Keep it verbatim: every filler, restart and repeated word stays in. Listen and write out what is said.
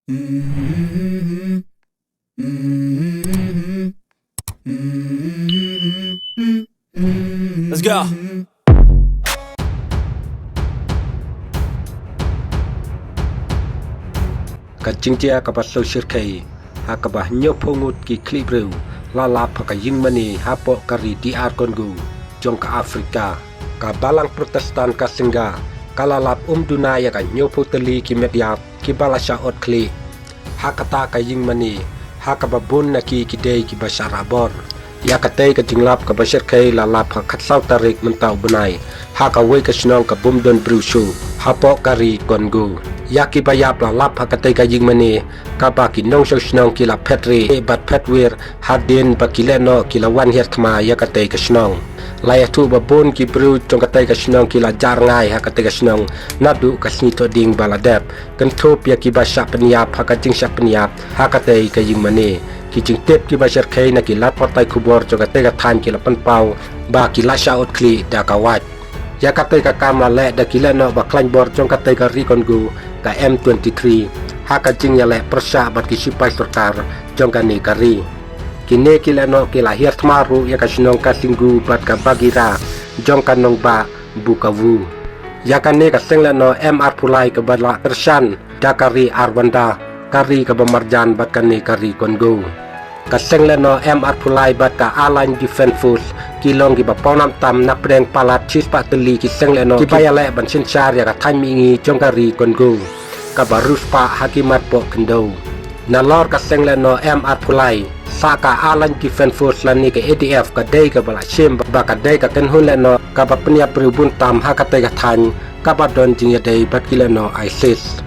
Let's go. Ka jingjia kaba sngewsih ha kaba hynñiewphew ngut ki khlieh briew la lap ha ka ïingmane hapoh ka ri D R Congo jong ka Afrika. Ka balang Protestant ka Singa ka la lap um duna ïa ka hynñiewphew tylli ki met ïap kiba la shah ot khlieh ha kata ka ïingmane, ha kaba bun na ki ki dei kiba shah rah bor. Ïa katei ka jinglap kaba shyrkhei la lap ha ka khatsaw tarik mynta u bnai ha kawei ka shnong ka bym don briew shuh hapoh ka ri Congo. Ïa kiba ïap la lap ha katei ka ïingmane kaba ki nongshong shnong ki la phet rieh bad phet wir hadien ba ki lehnoh ki la wan hiar thma ïa katei ka shnong. La ïathuh ba bun ki briew jong katei ka shnong ki la jah rngai ha katei ka shnong naduh ka sngi Thohdieng ba la dep, kynthup ïa kiba shah pynïap ha ka jingshah pynïap ha katei ka ïingmane. Ki jingtip kiba shyrkhei na ki lad pathai khubor jong katei ka thaiñ ki la pynpaw ba ki la shah ot khlieh da ka wait. Ïa katei ka kam la leh da ki lehnoh ba khlaiñ bor jong katei ka ri Congo, ka M twenty-three, ha ka jingïaleh pyrshah bad ki shipai sorkar jong kane ka ri. Kine ki lehnoh ki la hiar thma ruh ïa ka shnong Kasingou bad ka Bagira jong ka nongbah Bukavu. Ïa kane ka seng lehnoh M arphew lai kaba la kyrshan da ka ri Rwanda, ka ri kaba marjan bad kane ka ri Congo. Ka seng lehnoh M arphew lai bad ka Allied Defense Force ki long kiba pawnam tam na pdeng palat shispah tylli ki seng lehnoh kiba ïaleh ban synshar ïa ka thaiñ mihngi jong ka ri Congo, kaba riewspah ha ki mat poh khyndew. Nalor ka seng lehnoh M arphew lai, sa ka Allied Defense Force lane ka A D F ka dei kaba la shim ba ka dei ka kynhun lehnoh kaba pynïap briew bun tam ha katei ka thaiñ, kaba don jingïadei bad ki lehnoh ISIS.